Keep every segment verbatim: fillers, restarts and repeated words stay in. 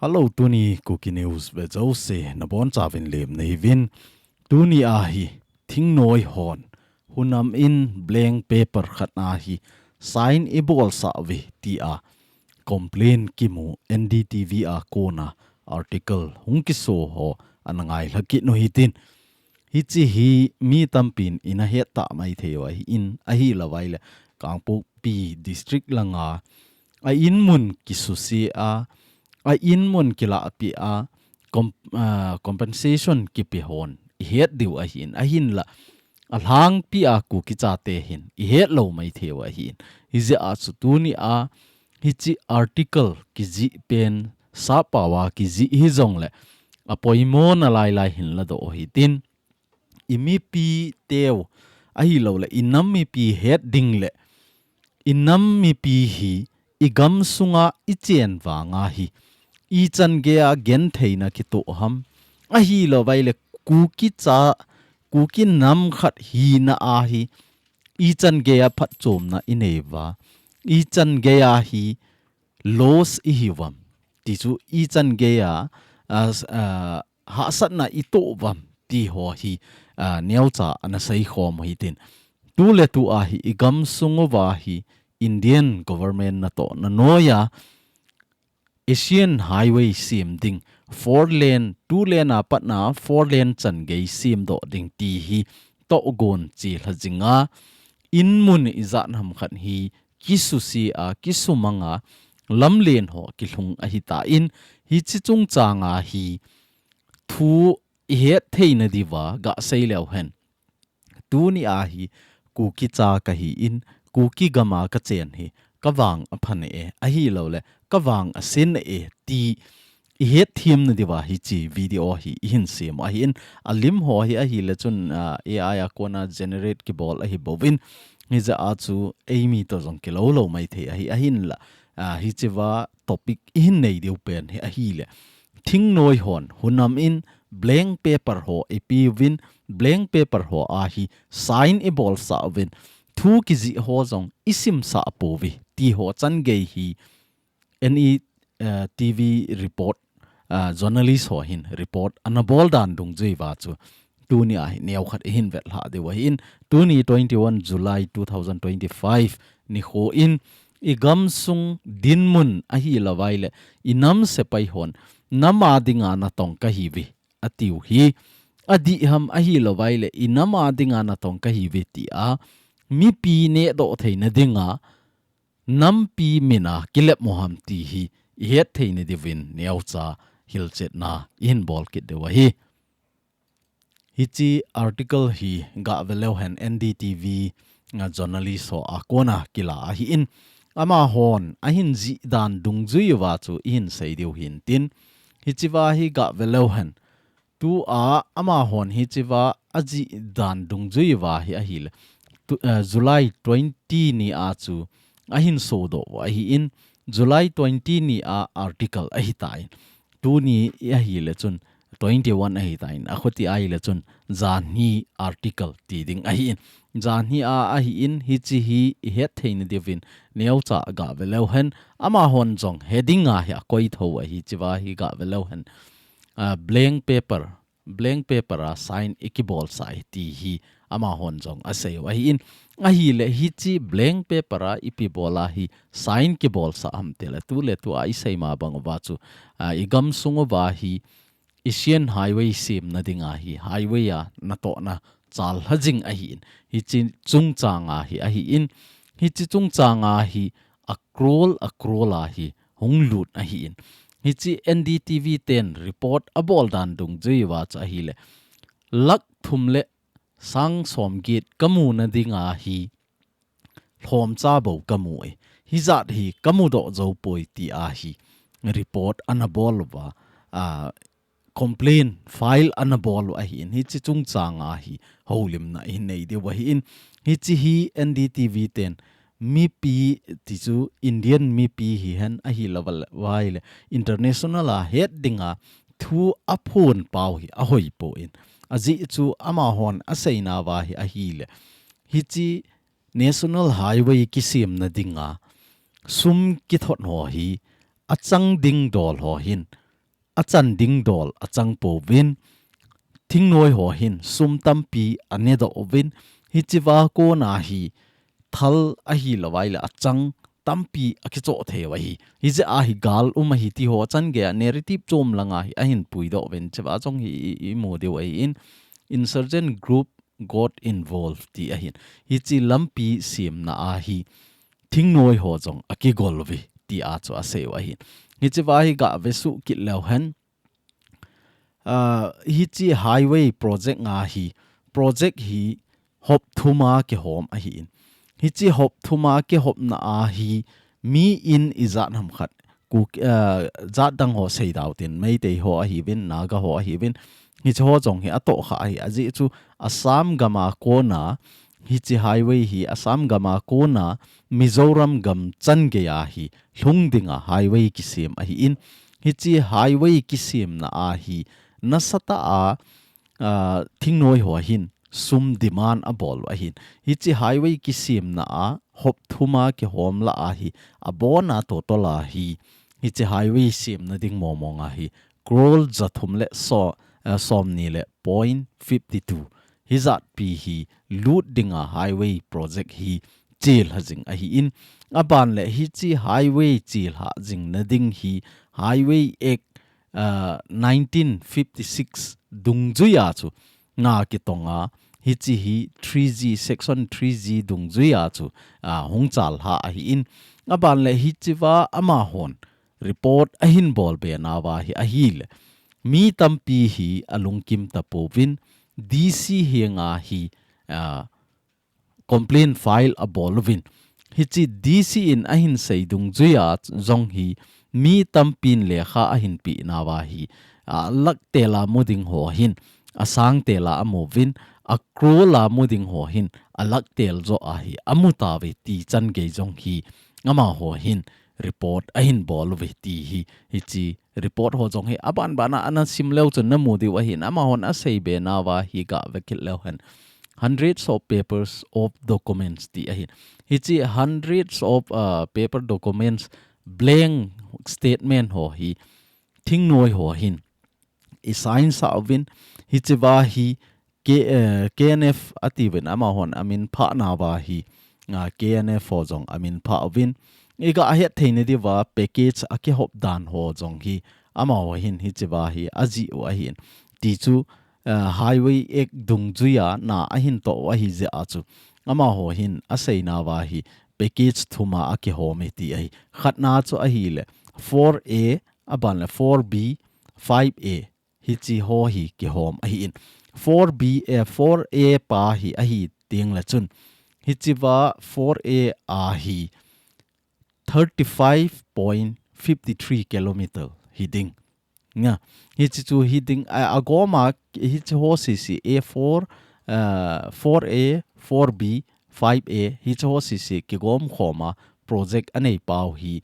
Hello, tuni Kuki News ve jouse nabonchauvin lemna hiuvin. Tuni ahi thingnoi hon hunam in blank paper khat ahi sign ibolsah uve tia complain kimu N D T V a kona article hung kiso ho ana ngailha kit u hitin. Hiche hi mi tampin ina het ta maithei u ahin, ahilouvaile Kangpokpi district langa a in mun kisuse a, a in mun kilahpi a, com-, ah, compensation kipe hon ihet diu ahin, ahinla alhangpi a Kuki chate hin ihet lou maithei u ahin. Hijeh a chu tuni a hiche article kijih pen sappao a kijih hijongle apoimo nalailai hin ladoh u hitin. I mipi teu ahilouleh i nam mipi het ding le i nam mipi hi i gamsunga i chen vanga hi ichan geiya gentheina kitoh ham, ahilouvaile Kuki cha, Kuki nam khat hina ahi ichan geiya phatchomna i nei uva, ichan geiya hi loss i hiuvam, ti chu ichan geiya, ah, s-, ah, hahsatna i toh uvam ti ho hi, ah, neocha ana seikhom u hitin. Tuletu ahi i gamsung uva hi Indian government natohna noiya Asian Highway sem ding, four lane, two lane a patna four lane chan gei semdoh ding ti hi tohgon chelha jinga, in mun ijat ham khat hi kisuse a, kisumanga, lamlen ho kilhung ahitan, hiche chungchanga hi thu ihet theina diuva gasei leu hen. Tuni ahi Kuki cha kahin, Kuki gama kachen hi kavang aphan e, ahilouleh kavang asen e, ti ihet themna diuva hiche video hi ihin sem u ahin, alim ho hi ahile chun, ah, A I a kona generate kibol ahi bouvin, hijeh a chu eimi toh jong kilou lou maithei ahi, ahinla, ah, hichea topic ihin nei diu pen hi ahile thingnoi hon hunam in blank paper ho ipeuvin, blank paper ho ahi sign ibolsah uvin, thu kijih ho jong isimsah pouve ti ho chan gei hi N E, eh, T V report, ah, journalist ho hin report ana bol dan dungjui uva chu tuni ahi neokhat ihin vetlhah diu ahin, tuni twenty-one July two thousand twenty-five nikho in i gamsung dinmun ahilouvaile i nam sepai hon nam a dinga natong kahiuve atiu hi adih ham, ahilouvaile i nam a dinga natong kahiuve tia mipi nehdoh theina dinga nampi mina kilep u ham ti hi ihet theina diuvin neocha hilchetna ihin bol kit diu ahi. Hiche article hi gah ve leu hen N D T V a journalist ho a kona kila ahin, amahon ahin jih dan dungjui uva chu ihin sei diu hintin, hichea hi gah ve leu hen. Tua amahon hichea ajih dan dungjui uva hi ahile, tu, eh, July twenty ni a chu ahin sodoh u ahin, July twenty ni a article ahitan. Tuni ahile chun twenty-one ahitan. Akhuti ahile chun janhi article ti ding ahin. Janhi a ahin, hiche hi ihet theina diuvin neocha gah ve leu hen. Amahon jong heading a hi akoi thou ahi, hichea hi gah ve leu hen. Ah, blank paper, blank paper a sign ikibolsah e ti hi amahon jong asei u ahin, ahile hiche blank paper a ipi bol a hi sign kibolsah ham tile tuletu a isei ma bang uva chu, ah, i gamsung uva hi Asian Highway semna dinga hi highway a natohna chalha jing ahin, hiche chungchanga hi ahin, hiche chungchanga hi a crore, a crore a hi hung lut ahin. Hiche N D T V ten report abol dan dungjui uva chu ahile, lakh thum le sang som get kamu na dinga hi lhomcha bou kamu e. Hijat hi kamudoh jou poi tia hi report ana bol uva, ah, complaint file ana bol u ahin, hiche chungchanga hi houlimna ihin nei diu ahin, hiche hi N D T V ten mipi ti chu Indian mipi hihen ahilouvaile international a het dinga thu aphonpau hi ahoipon, ajeh chu amahon aseina uva hi ahile, hiche National Highway kisemna dinga sum kithot ho hi achang ding dol ho hin achan ding dol achang pouvin, thingnoi ho hin sum tampi anedoh uvin, hichea kona hi thal ahilouleh achang tampi akichoh thei u ahi. Hijeh a hi gal um ahi ti ho chan geiya narrative chom langa hi ahin puidoh uvin, chua jong hi i, i mu diu ahin, insurgent group got involved ti ahin. Hiche lampi semna a hi thingnoi ho jong akigol uve tia chu asei u ahin. Hichea hi gave suh kit leu hen, ah, hiche highway project nga hi, project hi hop thuma kihom ahin. Hiche hop thuma kihopna a hi mi in ijat ham khat, Kuk-, ah, jat dang ho seidau tin, Meitei ho ahiuvin, Naga ho ahiuvin, hiche ho jong hi atohkha ahi. Ajeh chu Assam gam a kona, hiche highway hi Assam gam a kona Mizoram gam chan geiya hi lhung dinga highway kisem ahin. Hiche highway kisemna a hi nasatah a, ah, thingnoi ho hin sum demand abol u ahin. Hiche highway kisemna a hop thuma kihom lah a hi, abona total a hi, hiche highway semna ding mong mong a hi crore jathum le so-, eh, somni le point fifty two. Hijat pi hi lut dinga highway project hi chelha jing ahin. Aban le hiche highway chelha jingna ding hi Highway Act, ah, nineteen fifty-six dungjuiya chu nga kitonga, hiche hi three G, section three G dungjuiya chu, ah, hung chalha ahin. Aban le hichea amahon report ahin bolbe nauva hi ahile, mi tampi hi alungkim tapouvin, D C henga hi, ah, complaint file abol uvin. Hiche D C in ahin sei dungjuiya jong hi mi tampin lekha ahin peh nauva hi, ah, lakh tel a mu ding ho hin asang tel a amu uvin, a crore a mu ding ho hin alakh tel joh a hi amu tauve ti chan gei jong hi amaho hin report ahin bol uve ti hi, hiche report ho jong hi aban bana ana sim leu chun namu diu ahin, amahon aseibe nauva hi gave kit leu hen. Hundreds of papers of documents ti ahin. Hiche hundreds of, uh, paper documents, blank statement ho hi, thingnoi ho hin i sign sah uvin, hichea hi K-, eh, K N F atiuvin, amahon amin phah nauva hi, ah, K N F ho jong amin phah uvin. Iga het theina diuva package akihop dan ho jong hi, amaho hin hichea hi ajih u ahin. Ti chu, eh, Highway Act dungjuiya na ahin toh u ahi jeh a chu, amaho hin asei nauva hi package thuma akihom e ti ahi. Khatna chu ahile four A, aban le four B, five A, hiche ho hi kihom ahin. Four B, eh, four A pa hi ahi teng le chun, hichea four A a hi thirty-five point fifty-three kilometer hiding. Nga, hiche chu hiding, a, agoma hiche ho sese A four, eh, four A, four B, five A, hiche ho sese kigom khoma project anei pau hi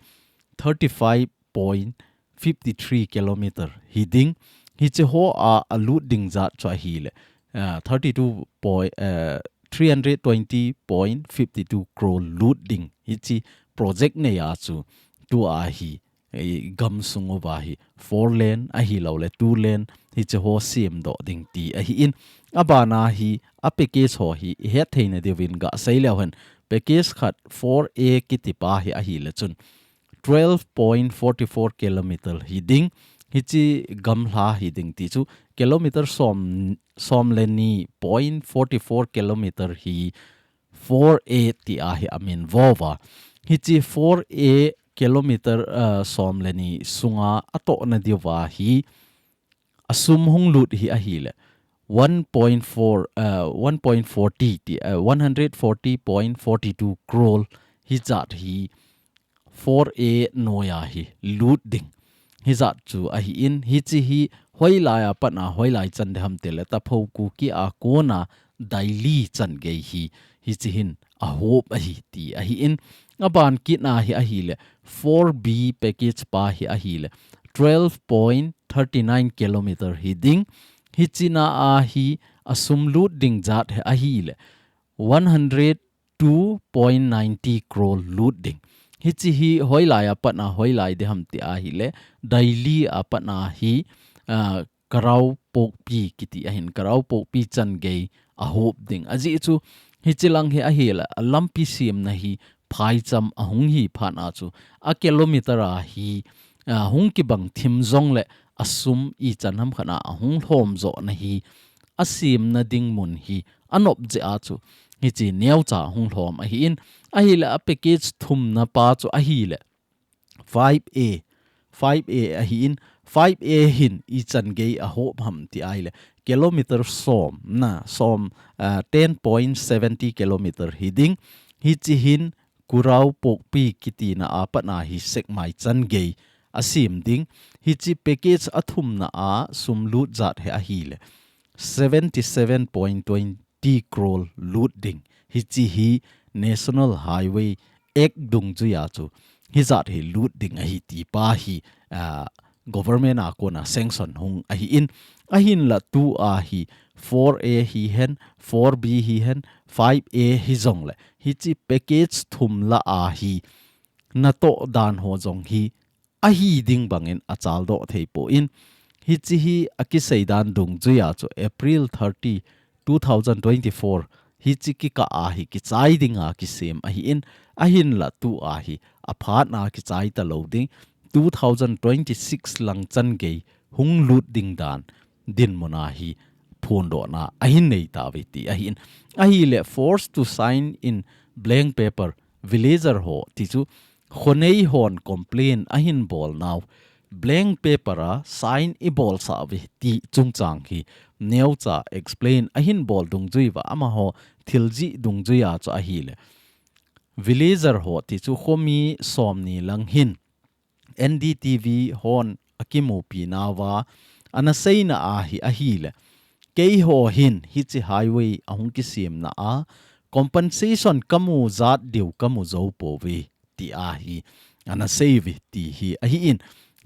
thirty-five point fifty-three kilometer hiding. Hiche ho a, alut ding jat chu ahile, ah, thirty-two point, ah, three hundred twenty point fifty-two crore lut ding. Hiche project neiya chu tua hi, eh, gamsung uva hi four lane ahilouleh two lane hiche ho semdoh ding ti ahin. Abana hi a package ho hi ihet theina diuvin gasei leu hen. Package khat four A kitipa hi ahile chun twelve point forty-four kilometer hiding. Hiche gamla hiding ti chu kilometer som, som le ni point forty-four kilometer hi four A tia hi amin vo uva. Hiche four A kilometer, uh, som le ni sunga atohna diuva hi asum hung lut hi ahile one point four, uh, one point forty ti, uh, one hundred forty point forty-two crore hijat hi four A noiya hi lut ding. Hijat chu ahin, hiche hi hoilaiya patna, hoilai chan ding ham tile Tapho Kuki a kona Delhi chan gei hi, hiche hin ahop ahi ti ahin. Aban kitna hi ahile four B package pa hi ahile twelve point thirty-nine kilometer hiding. Hichena a hi asum lut ding jat hi ahile one hundred two point ninety crore lut ding. Hichi hi hoilai a pat a hoilai ding ham ti ahile, Daily a pat a hi, ah, Karao Pokpi kiti ahin, Karao Pokpi chan gei a hop ding. Ajeh chu, hichi lang hi ahile, a lampi semna hi phaicham ahung hi phat a chu, a kilometer a hi, ah, hung kibang thim jong le a sum ichan ham khat a ahung lhom jo na hi, a semna ding mun hi a nop jeh a chu, hichi neocha hung lhom ahin, ahile a package thumna pa chu ahile, five A, five A ahin, five A hin ichan gei a hop ham ti ahile, kilometer som na, som, ah, ten point seventy kilometer hi ding, hichi hin Karao Pokpi kiti na a pat a hi Sekmai chan gei a sem ding, hichi package a thumna a sum lut jat hi ahile, seventy seven point twenty crore lut ding. Hichi hi National Highway Act dungjui a chu hijat hi lut ding ahi ti pa hi, ah, government a kona sanction hung ahin, ahinla tu a hi four A hi hen, four B hi hen, five A hi jong le, hichi package thum la a hi natoh dan ho jong hi ahi ding bangin a chaldoh thei pon, hichi hi a kisei dan dungjui a chu April thirty, two thousand twenty-four, hichi kikah a hi kichai ding a kisem ahin, ahinla tu a hi a phat a kichai ta lo ding, two thousand twenty-six lang chan gei hung lut ding dan dinmun a hi phondohna ahin nei tauve ti ahin. Ahile forced to sign in blank paper, villager ho ti chu khonei hon complain ahin bol nau, blank paper a sign i bolsah uve ti chungchang hi neocha explain ahin bol dungjui uva, amaho thil jih dungjui a chu ahile, villager ho ti chu khomi somni lang hin N D T V hon a kimupi nauva ana seina a hi ahile, keiho hin hichi highway ahung kisemna a compensation kamu jat diu kamu jou pouve ti a hi ana sei uve ti hi ahin.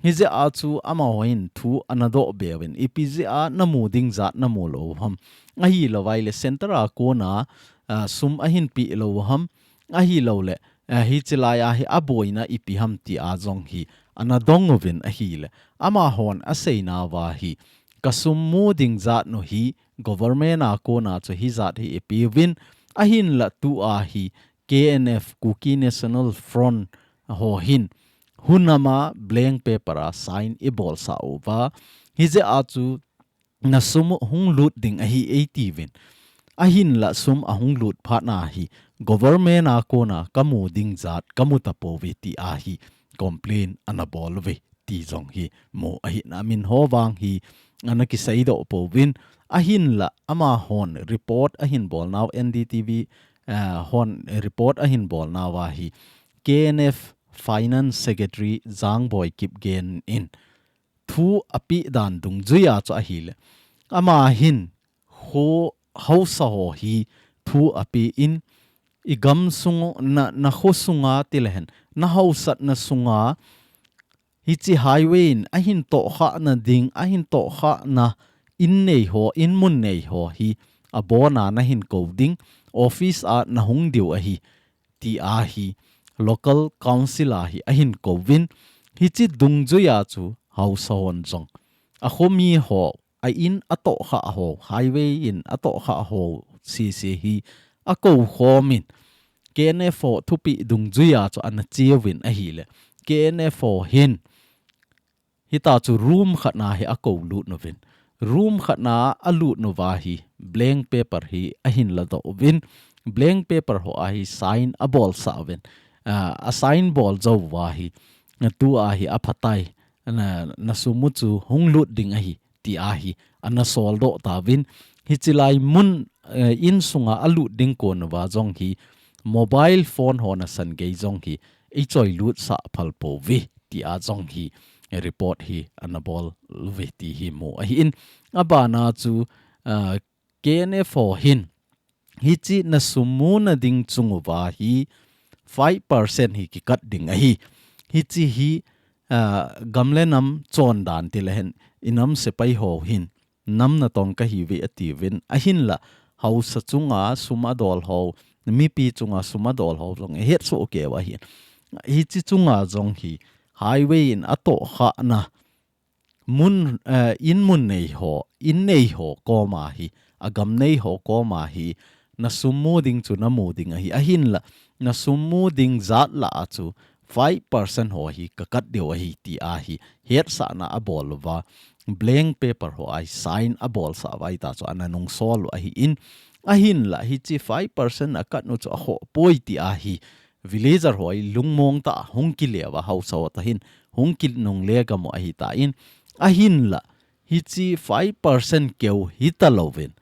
Hijeh a chu amaho hin thu ana doh be uvin, ipi jeh a namu ding jat namu lou ham, ahilou vaile center a kona, ah, sum ahin pe lou ham, ahilouleh, eh, hichi lai a hi a boina ipi ham ti a jong hi ana dong uvin ahile, amahon a seina uva hi, ka sum mu ding jat nu hi government a kona chu hijat hi i pe uvin, ahinla tu a hi K N F, Kuki National Front ho hin hunam a blank paper a sign i bolsah uva, hijeh a chu na sum u hung lut ding ahi ei ti uvin. Ahinla sum ahung lut phat na hi government a kona kamu ding jat kamu tapouve ti a hi complain ana bol uve ti jong hi mu ahin, amin ho vang hi ana kiseidoh pouvin. Ahinla amahon report ahin bol nau, N D T V, eh, hon report ahin bol nau a hi K N F Finance Secretary Jangboi Kipgen in thu ape dan dungjui a chu ahile, ama hin ho haosa ho hi thu ape in, i gam sung, na, na kho sunga ti le hen, na haosatna sunga hichi highway in ahin tohkhah na ding, ahin tohkhah na in nei ho, in mun nei ho hi abon a na hin kou ding, office a na hung diu ahi ti a hi local council a hi ahin kouvin, hichi dungjui a chu haosa hon jong a khomi ho, a in a tohkhah ho, highway in a tohkhah ho sese hi a kou khomin, K N F ho thupeh dungjui a chu ana cheuvin ahile, K N F ho hin hita chu room khat na hi a kou lut nuvin. Room khat na a lut nuva hi blank paper hi ahin ladoh uvin. Blank paper ho a hi sign a bolsah uvin. Ah, a sign bol jou uva hi, tu a hi a phatai, na, na sum u chu hung lut ding ahi ti a hi ana soldoh tauvin. Hichi lai mun, eh, in sunga a lut ding kon uva jong hi mobile phone ho nasan gei jong hi i choi lutsah phal pouve ti a jong hi report hi ana bol uve ti hi mu ahin. Abana chu, ah, K N F ho hin hichi na sum muna ding chung uva hi five percent hi kikat ding ahi. Hichi hi, ah, gam le nam chondan ti le hen, i nam sepai ho hin nam natong kahiuve atiuvin, ahinla haosa chunga sum a dol ho, mipi chunga sum a dol ho jong i hetsoh kei uva hin. Hichi chunga jong hi highway in atoh khana mun, eh, in mun nei ho, in nei ho koma hi, agam nei ho koma hi, na sum mu ding chu na mu ding ahi, ahinla, na sum mu ding jat lah a chu five percent ho hi ka cut diu ahi ti ahi, hetsahna abol uva, blank paper ho a hi sign abol sah uva hita chu ana nungsol u ahi in, ahinla, hichi five percent a cut nu chu akhoh poi ti ahi, villager ho hi lungmong tah a hung kile uva haosa ho tah hin hung kinungle gam u ahi tan, ahinla, hichi five percent keu hita louvin,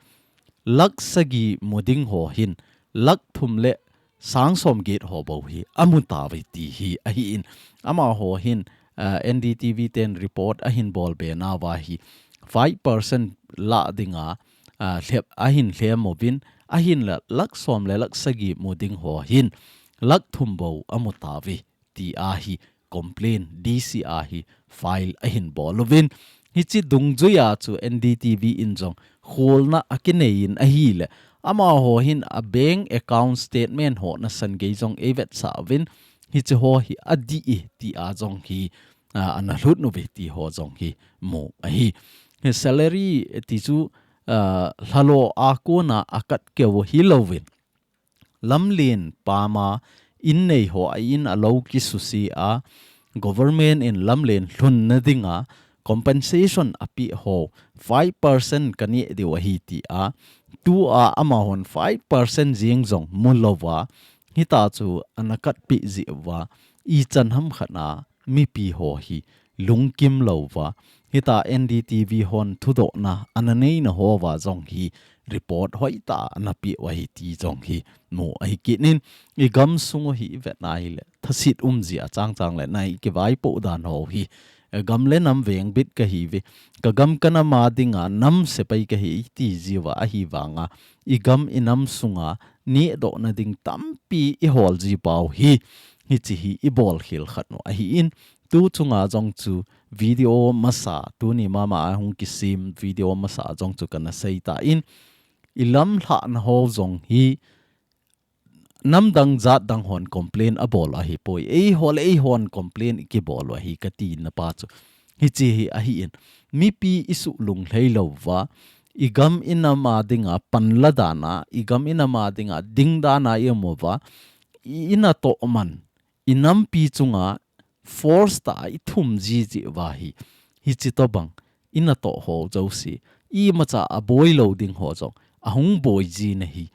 lakh sagi mu ding ho hin, lakh thum le sang som get ho bou hi amu tauve ti hi ahi in, amaho hin, ah, N D T V ten report ahin bol be nauva hi, five percent lah dinga, ah, lhep, ahin lhem uvin, ahinla lakh som le lakh sagi mu ding ho hin, lakh thum bou amu tauve ti ahi, complaint D C a hi file ahin bol uvin. Hichi dungjui a chu N D T V in jong kholna akinei in ahile, amaho hin a bank account statement ho nasan gei jong eivetsah uvin, hichi ho hi adih e ti a jong hi, ah, ana lhut uve ti ho jong hi mu ahi. Hi salary ti chu, ah, lhalo a kona a cut keu hi louvin, lamlen pama in nei ho a in a lo kisuse a, government in lamlen lhunna dinga compensation ape ho five percent ka neh diu ahi ti a, tua amahon five percent jeng jong mu louva, hita chu ana cut peh jeh uva, ichan ham khat a mipi ho hi lungkim louva, hita N D T V hon thudohna ana neina hova jong hi report hoitah ana peh u ahi ti jong hi mu ahi kit in, i gamsung u hi i vet na hile, thasit um jia chang chang le nai kivaipoh dan ho hi, eh, gam le nam vengbit kahiuve, ka gam ka nam a dinga nam sepai kahi ti jiuva ahivanga, i gam i nam sunga nehdohna ding tampi i hol ji pau hi, hichi hi i bol khel khat u ahi in, tu chunga jong chu video masa, tuni mama a hung kisem video masa jong chu kana sei tan, i lamlhahna ho jong hi namdang jatdang hon complain abol ahipoi, eiho le eihon complain i kibol u ahi kati na pa chu. Hichi hi ahi in, mipi i suhlunglhai louva, i gam i nam a dinga panla dan a, i gam i nam a dinga ding dan a i um uva, i, i natoh man, i nampi chunga force tah a i thum jiji uva hi, hichi tobang i natoh ho jouse, imacha a boi lou ding ho jong ahung boi ji na hi,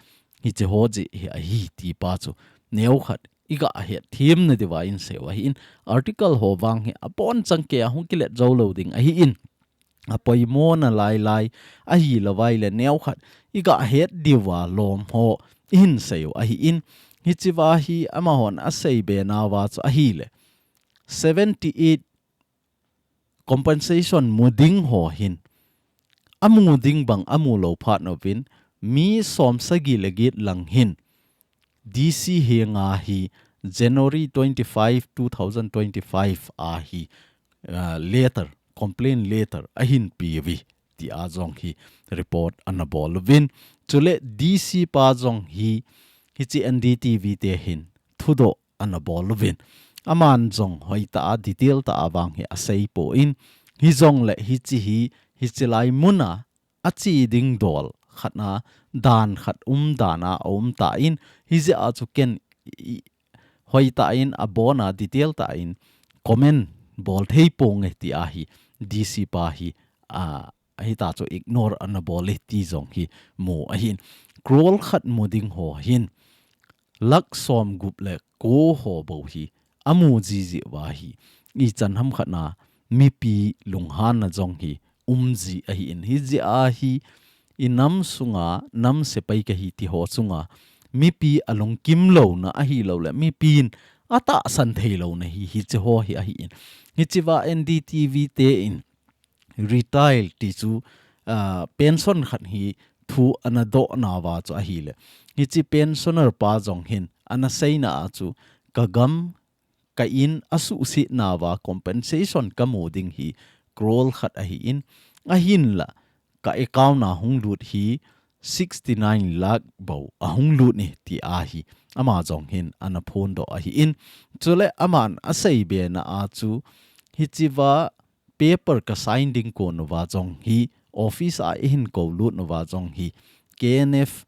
hichi ho jeh hi ahi ti pa chu neokhat i ga het them na diuva in sei u ahi in, article ho vang hi abonchan kei a hung kilet jou lou ding ahi in, apoimo nalai lai ahi lou vai le neokhat i ga het diuva lom ho i hin sei u ahi in, hichi va hi amahon a sei be nauva chu ahile, seventy eight compensation mu ding ho hin, amu ding bang amu lou phat uvin, mi som sagi le get lang hin D C henga hi January twenty five, two thousand twenty five a hi, ah, letter, complaint letter ahin pe uve ti a jong hi report ana bol uvin. Chule D C pa jong hi, hichi N D T V te hin thudoh ana bol uvin. Aman jong hoitah a detail tah a vang hi asei poi. Hijongle hichi hi, hichi lai mun a ache ding dol khat na dan khat um dan a aum tan, hijeh a chu ken i, hoitah in abon a detail tah in comment bol thei ponge ti a hi D C pa hi, a, hita chu ignore ana bol e ti jong hi mu ahi in. Crore khat mu ding ho hin lakh som gup le ko ho bou hi amu jiji uva hi, ichan ham khat na mipi lunghanna jong hi um ji ahi in, hijeh a hi i nam sunga nam sepai kahi ti ho chunga mipi alungkim louna ahi lou le, mipi in atahsan thei louna hi, hichi ho hi ahi in. Hichi va N D T V te in retire ti chu, ah, pension khat hi thu ana doh nauva chu ahile, hichi pensioner pa jong hin ana seina a chu, ka gam ka in asuhset nauva compensation ka mu ding hi crore khat ahi in, ahinla ka account a hung lut hi sixty nine lakh bou ahung lut e ti ahi. Ama jong hin ana phondoh ahi in. Chule aman asei bena a chu hichea paper ka sign ding kon uva jong hi office a eihin kou lut uva jong hi K N F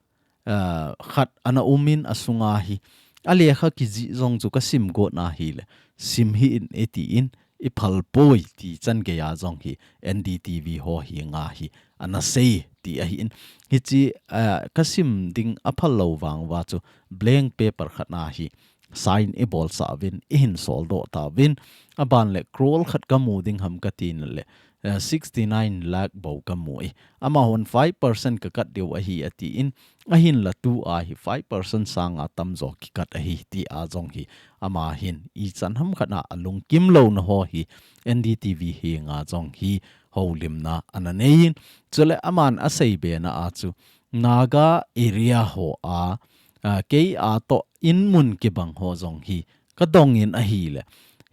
ah, khat ana um in asunga hi. A lekha kijih jong chu ka sim got na hi le. Sim hih in eti in i phal poi ti chan gei a jong hi N D T V ho hi nga hi ana sei ti ahi in. Hichi, ah, ka sim ding a phal lou vang uva chu blank paper khat na hi sign i bol sah uvin, i hin sol doh ta uvin. A ban le crore khat ka mu ding ham ka ti na le, eh, sixty nine lakh bou ka mu e. Amahon five percent ka cut diu ahi a ti in, ahin la tu a hi five percent sanga tamjo ki cut ahi ti a jong hi. Ama hin i chan ham khat na a lungkim lou na ho hi N D T V hi nga jong hi houlimna ana nei in. Chule aman asei bena a chu Naga area ho a, ah, kei a toh in mun kibang ho jong hi ka dong in ahi le.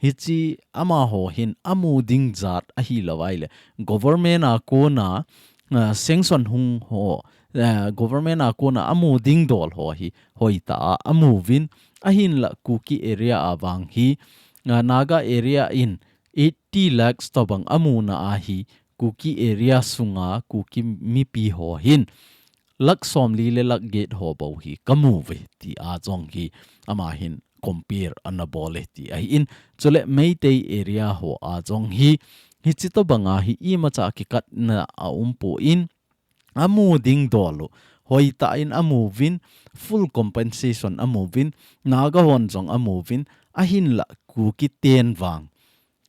Hichi amaho hin a mu ding jat ahi lou vai le. Government a kona, ah, sanction hung ho, ah, government a kona a mu ding dol ho hi hoi ta a, a mu uvin ahin la Kuki area a vang hi, ah, Naga area in eighty lakhs tobang a mu na a hi Kuki area sunga Kuki mipi ho hin lakh som li le lakh get ho bou hi ka mu uve ti a jong hi ama hin compare ana bol e ti ahi in. Chule Meitei area ho a jong hi hichi tobang a hi imacha ki cut na a um poi in a mu ding dol u hoi ta in a mu uvin full compensation a mu uvin Naga hon jong a mu uvin ahin la Kuki ten vang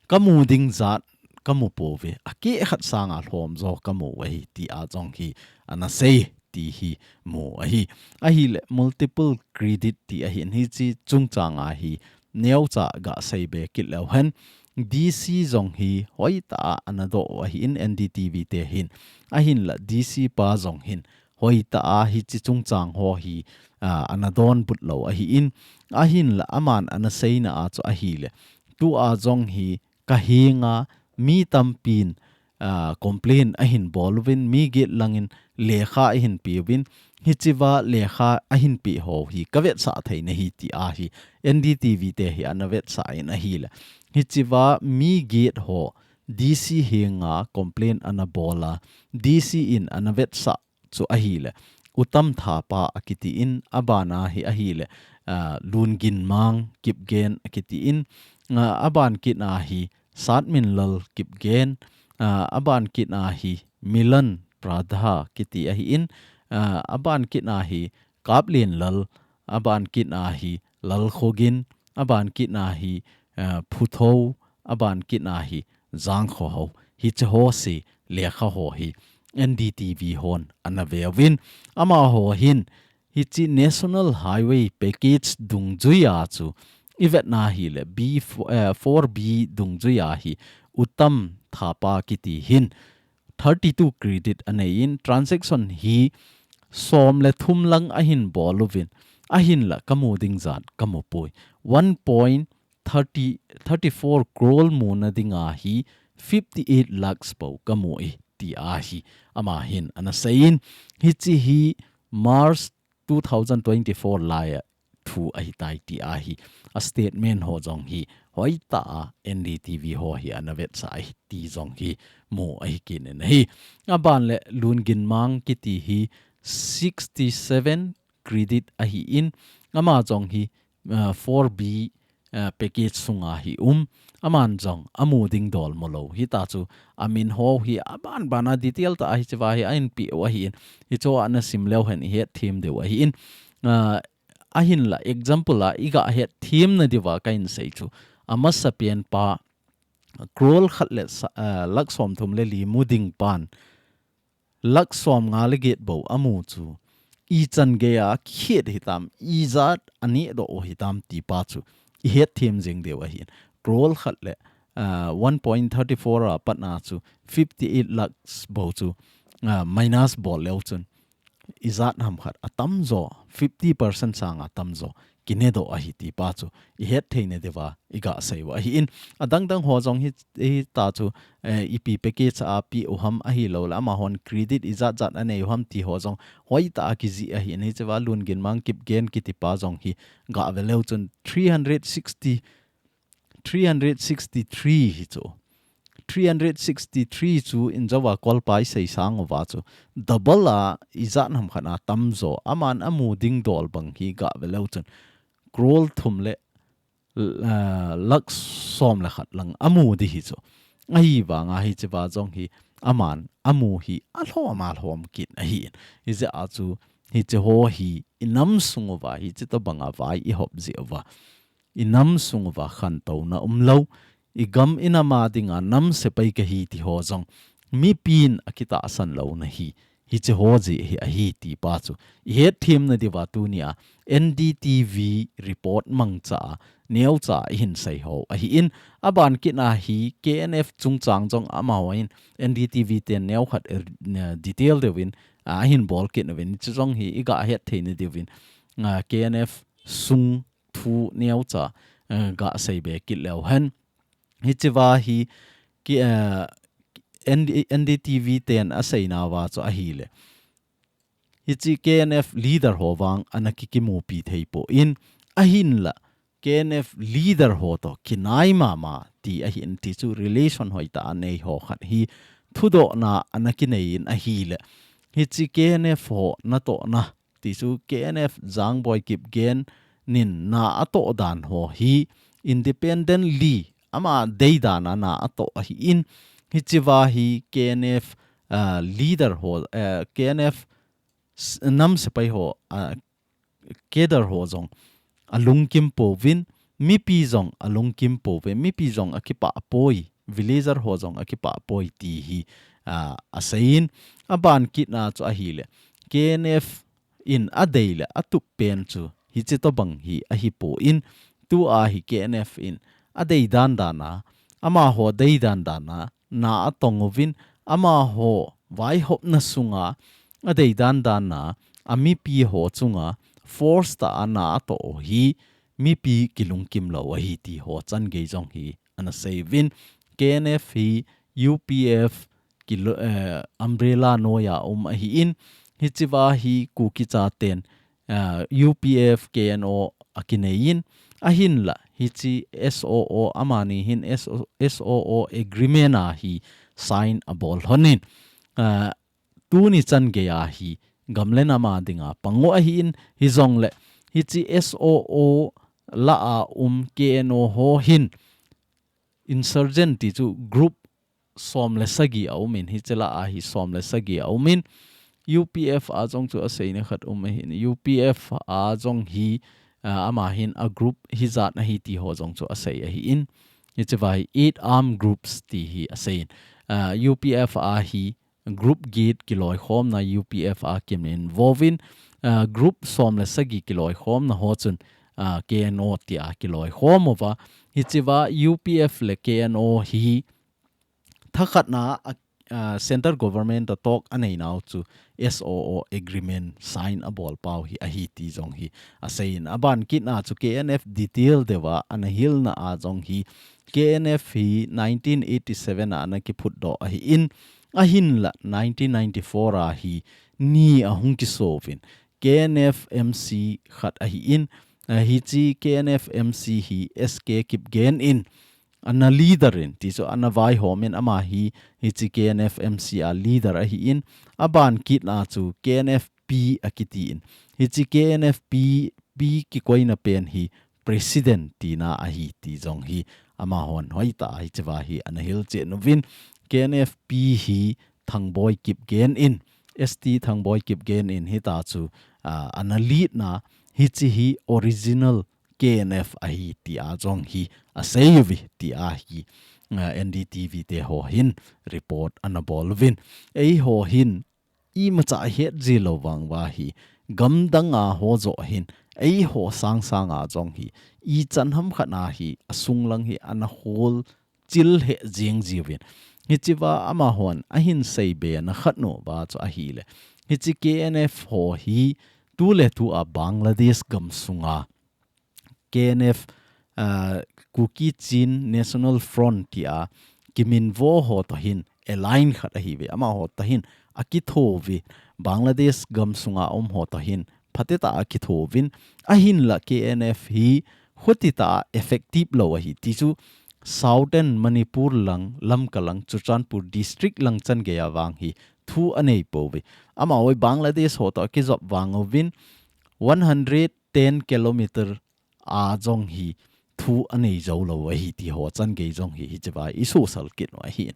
ka mu ding jat ka mu poi ve. A keh khat sanga lhom jo ka mu uve ti a jong hi ana sei ti hi mu ahi. Ahi le multiple credit ti ahi in hichi chungchang a hi neocha ga sei be kit leu hen D C jong hi hoi ta a ana doh u ahi in N D T V te hin ahin la D C pa jong hin hoi ta a hichi chungchang ho hi, ah, ana donbut lou ahi in ahin la aman ana sei na a chu ahi le tu a jong hi ka hinga mi tampin, ah, complain ahin bol uvin mi get langin lekha ahin pe uvin hichea lekha ahin pe ho hi ka vetsah thei na hi ti a hi N D T V te hi ana vetsah in ahi le hichea mi get ho D C hinga complain ana bol a D C in ana vetsah chu ahi le Uttam Thapa a kiti in a ban a hi ahi le, ah, Lunginmang Kipgen a kiti in, ah, a ban kit a hi Satminlal Kipgen, ah, a ban kit a hi Milan Pradhan kiti ahi in, ah, a ban kit a hi Kaplenlal, a ban kit a hi Lalkhogin, a ban kit a hi, ah, Phutho, a ban kit a hi Jangkhohao. Hichi ho si lekha ho hi N D T V hon ana ve uvin. Amaho hin hichi National Highway Package dungjui a chu i vet na hi le B four, eh, four B dungjui a hi Uttam Thapa kiti hin thirty two credit a nei in transaction hi som le thum lang ahin bol uvin ahin la ka mu ding jat ka mu poi. One point thirty, thirty four crore mu na ding a hi fifty eight lakhs bou ka mu e ti a hi ama hin ana sei in hichi hi March two thousand twenty four lai a thu ahi tai ti a hi a statement ho jong hi hoi ta a N D T V ho hi ana vetsah e ti jong hi mu ahi kit in ahi. A ban le Lunginmang kiti hi sixty seven credit ahi in ama jong hi, ah, four B, ah, package sunga hi um aman jong a mu ding dol mo lou hi ta chu a min ho hi a ban ban a detail ta a hichea hi a in pe u ahi in hichea na sim leu hen i het them diu ahi in, ah, ahin la example a i ga het them na diu a ka in sei chu a masa pen pa crore khat le sa-, ah, lakh som thum le li mu ding pan lakh som nga le get bou a mu chu i chan gei a khet hitam i jat a neh doh u hitam ti pa chu i het them jeng diu ahi in crore khat le, ah, one point thirty four a pat na chu fifty eight lakhs bou chu, ah, minus bol leu chun i jat ham khat a tamjo fifty percent sanga tamjo kinedoh ahi ti pa chu i het theina diuva i gah sei u ahi in. Adang dang ho jong hi, hi ta chu, eh, ipi package a pi u ham ahilou le, amahon credit ijat jat anei u ham ti ho jong hoitah a kijih ahi in. Hichea Lunginmang Kipgen kiti pa jong hi gah ve leu chun three hundred sixty, three hundred sixty-three hi chu. Three hundred sixty-three chu in jouva kolpa i sei sang uva chu. Double a ijat ham khat a tamjo. Aman amu ding dol bang hi gah ve leu chun. Crore thum le, ah, lakh som le khat lang amu di hi chu. Ahivanga hichea jong hi aman amu hi alhom alhom kit ahi in. Hijeh a chu hiche ho hi i nam sung uva hiche tobang a vai i hop jeh uva. I nam sung uva khantouna umlou, i gam i nam a dinga nam sepai kahi ti ho jong, mipin akitahsan louna hi, hiche ho jeh hi ahi ti pa chu i het themna diuva tunia N D T V report mangcha a, neocha a i hin sei ho ahi in. Aban kit a hi K N F chungchang jong amahon N D T V ten neo khat, eh, detail deuvin, ah, ahin bol kit nauvin, chu jong hi i gah het theina diuvin, ah, K N F sung thu neocha, eh, gah sei be kit leu hen. Hichea hi ki, eh, N D, N D T V ten asei nauva chu ahile. Hiche K N F leader ho vang ana kikimupi thei poi in, ahinla K N F leader ho toh kinai mama ti ahi in ti chu relation hoitah a nei ho khat hi thudohna ana kinei in ahile. Hiche K N F ho natohna ti chu K N F Jangboi Kipgen in na atoh dan ho hi independently ama dei dan a na atoh ahi in, hichea hi K N F, ah, leader ho, eh, K N F s-, nam sepai ho, ah, cadre ho jong alungkim pouvin, mipi jong alungkim pouve, mipi jong akipah poi, villager ho jong akipah poi ti hi, ah, asei in, aban kit a chu ahile. K N F in adei le atup pen chu hiche tobang hi ahi poi in, tua hi K N F in adei dan dan a, amaho dei dan dan a, na atong uvin, amaho vaihopna sunga adei dan dan a, amipi ho chunga force tah a na atoh u hi mipi kilungkim lou ahi ti ho changei jong hi ana sei uvin. K N F hi U P F kilo-, eh, umbrella noiya um ahi in, hichea hi Kuki chaten, ah, U P F K N O akinei in, ahinla hiche S O O amani hin S O, S O O agreement a hi sign abol lhon in, ah, tuni changei a hi gam le nam a dinga pang u ahi in, hijongle hiche S O O lah a um K N O ho hin insurgent ti chu group som le sagi aum in, hiche lah a hi som le sagi aum in, U P F a jong chu aseina khat um ahi in, U P F a jong hi, ah, ama hin a group hijat ahi ti ho jong chu asei ahi in, hichea hi eight armed groups ti hi asei in, ah, U P F a hi group get kiloikhomna U P F a kimin involve in, ah, group som le sagi kiloikhomna ho chun, ah, K N O tia kiloikhom uva. Hichea U P F le K N O hi thakhatna a, ah, central government a talk anei nau chu S O O agreement sign abol pau hi ahi ti jong hi asei in, aban kit a chu K N F detail deuva ana hilna a jong hi K N F hi nineteen eighty-seven a ana kiphutdoh ahi in, ahinla nineteen ninety-four a hi ni ahung kiso uvin, K N F M C khat ahi in, ah, hiche K N F M C hi S K Kipgen in ana leader in, ti chu ana vaihom in, ama hi hiche K N F M C a leader ahi in, aban kit a chu K N F P akiti in, hiche K N F P, P kikoina pen hi president tina ahi ti jong hi amahon hoitah a hichea hi ana hilchen uvin, K N F P hi Thangboi Kipgen in, S T Thangboi Kipgen in hitia chu, ah, ana lead na, hiche hi original K N F ahi tia jong hi asei uve tia hi, ah, N D T V te ho hin report ana bol uvin. Eiho hin imacha ahet ji lou vang uva hi, gamdang a ho joh hin, eiho sangsang a jong hi, ichan ham khat a hi, asunglang hi ana hol chil he jing jiuvin. Hichea amahon ahin sei be na khat nu uva chu ahile, hiche K N F ho hi tuletu a Bangladesh gam sunga K N F, uh, Kuki Chin National Front tia kiminvo ho toh hin align khat ahiuve. Amaho toh hin akithouvin Bangladesh gamsunga um ho toh hin phatecha akithouvin, ahinla K N F hi hotita effective lou ahi ti chu Southern Manipur lang, Lamka lang, Churachandpur district lang chan geiya vang hi thu anei pouve. Amaho Bangladesh ho toh akijop vang uvin one hundred ten kilometer a jong hi thu anei jou lou ahi ti ho chan gei jong hi hichea isosal kit u ahi.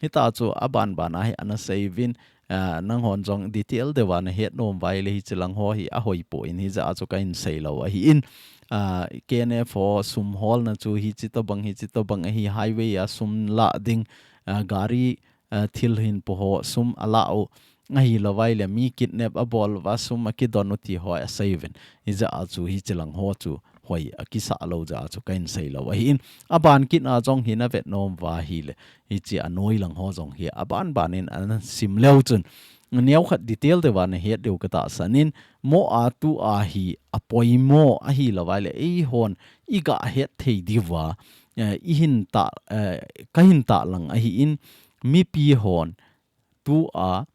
Hita chu abanban a hi ana seiuvin, ah, nanghon jong detail deuva nahet nom uva ahile hiche lang ho hi ahoipoi, hijeh a chu kahin seilou ahin, ah, K N F ho sum holna chu hiche tobang, hiche tobang ahi, highway a sum lah ding, ah, gari, ah, thil hinpo ho sum alah u, ahilouva ahile mi kidnap abol uva sum akidon u ti ho aseiuvin. Hijeh a chu hiche lang ho chu hoi akisah lou jeh a chu kahin seilou ahin. Aban kit a jong hi navet nom uva ahile, hiche anoi lang ho jong hi abanban in ana sim leu chun, neokhat detail deuva nahet diu katahsan in, mo a tua hi apoimo ahilouva ahile, eihon iga het thei diuva, eh, ihin tah, eh, kahin tahlang ahin, mipi hon tua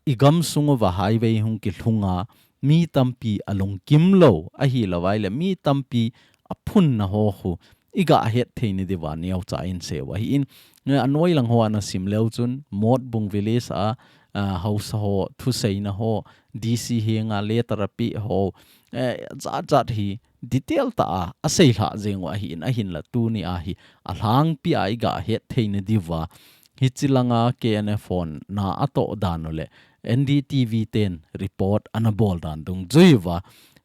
igamsung uva highway hung kilhunga mi tampi alungkim lou ahilouva ahile, mi tampi aphunna ho khu iga het theina diuva neocha in seiu ahin, eh, anoi lang ho ana sim leu chun Motbung village a, ah, haosa ho thuseina ho, D C henga letter apeh ho, eh, jat jat hi detail tah a aseilhah jeng u ahin, ahinla tuni a hi alhangpi a iga het theina diuva, hiche langa K N F hon na atoh dan u le N D T V ten report ana bol dan dungjui uva,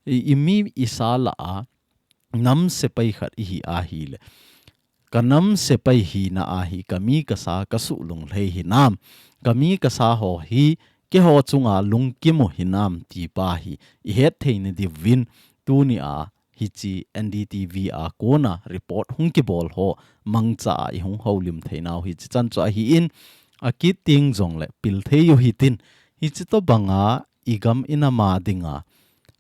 i, imi isa lah a nam sepai khat ihi ahile, ka nam sepai hina a hi ka mi ka sa ka suh lunglhai hinam, ka mi ka sa ho hi keiho chunga lungkim u hinam ti pa hi ihet theina diuvin, tuni a hiche N D T V a kona report hung kibol ho mangcha a ihung houlim theinau hiche chan chu ahin, akit teng jongle pil thei u hitin, hiche tobanga igam inam a dinga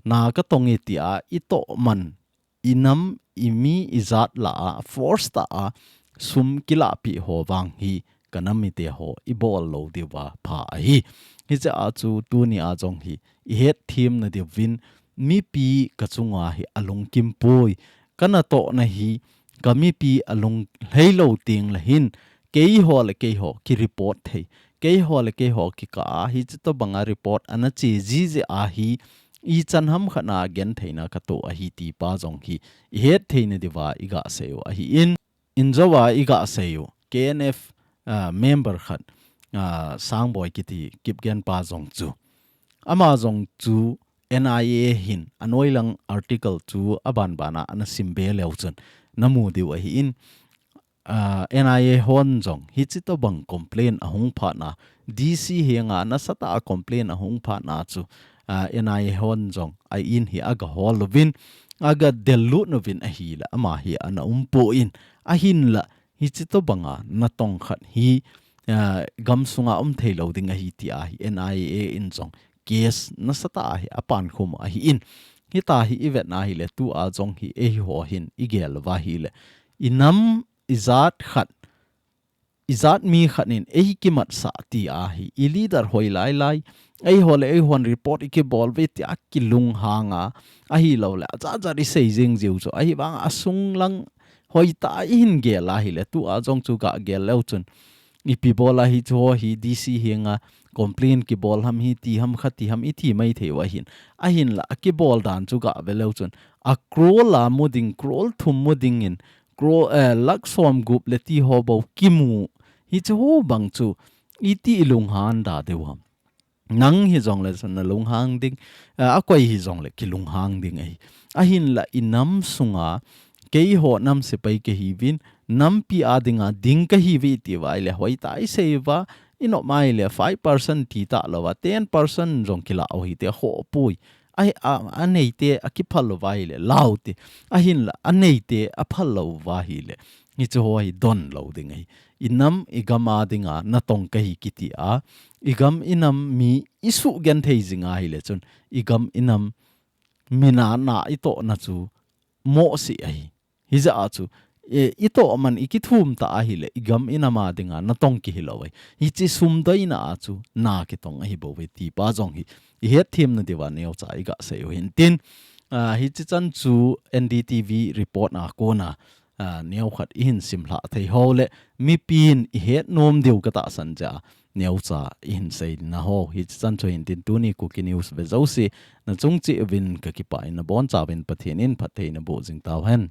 na katong e tia itoh man, inam, imi, ijat lah a force tah a sum kilahpeh ho vang hi ka nam mite ho ibol lou diuva pha ahi. Hijeh a chu tuni a jong hi ihet themna diuvin, mipi ka chunga hi alungkim poi, ka natohna hi ka mipi alunglhai lou tengle hin, keiho le keiho ki report thei, keiho le keiho kikah a hiche tobanga report ana che jiji a hi, ichan ham khat na gentheina katoh ahi ti pa jong hi ihet theina diuva iga seiu ahin, injouva iga seiu K N F, ah, member khat, ah, Sangboi kiti Kipgen pa jong chu, ama jong chu N I A hin anoi lang article chu abanban a ana simbe leu chun namu diu ahin, ah, N I A hon jong hiche tobang complain ahung phat na, D C henga nasatah a complain ahung phat na chu, ah, N I A hon jong a in hi aga hol uvin, aga del lut uvin ahile ama hi ana um poi, ahinla hiche tobanga natong khat hi, ah, gamsunga um thei lou ding ahi tia hi N I A in jong case nasatah a hi apankhum u ahin, hita hi ivet na hile tua jong hi eiho hin igel uva ahile, inam ijat khat, ijat mi khat in eikimatsah tia hi, i leader hoi lai lai, eiho le eihon report ikibol uve tia kilunghang a, ahilou le ajat jat isei jing jiu chu, ahivang a sung lang hoitah a ihin gel ahile, tua jong chu ga gel leu chun, ipi bol a hichu ho hi D C henga complain kibol ham, hiti ham, khati ham iti mai thei u ahin, ahinla akibol dan chu ga ve leu chun, a crore a mu ding, crore thum mu dingin, crore, eh, lakh som gup le ti ho bou kimu, hichu ho bang chu iti ilunghan da diu ham. Nang hijongle chun nalunghang ding, eh, akoi hijongle kilunghang ding ahi. Ahinla inam sunga keiho nam sepai kahiuvin, nampi a dinga ding kahiuve iti uva ahile hoitah a isei uva, inop a ahile five percent ti talou va, ten percent jong kilah u hite, khoh poi. Ai, a, aneite akiphal uva ahile lau te. Ahinla aneite aphal lou uva ahile, hichu ho hi don lou ding ahi. Inam igam a dinga natong kahi kiti a, igam inam mi isuh genthei jing ahile chun, igam inam mina na itohna chu mohseh ahi. Hijeh a chu, e, itoh man ikithum ta ahile, igam inam a dinga natong kihilou ahi. Hiche sum doina a chu, na kitong ahi bou ve ti pa jong hi, ihet them na diuva neocha iga sei u hin tin, a, hiche chan chu N D T V report a kona, a, neokhat ihin simlha thei ho le, mipin ihet nom diu katahsan jeh a, neocha ihin sei na ho. Hiche chan chu hin tin tuni Kuki News ve jouse, nachung cheh uvin kakipah in nabonchauvin Pathen in phatthei naboh jing tauhen.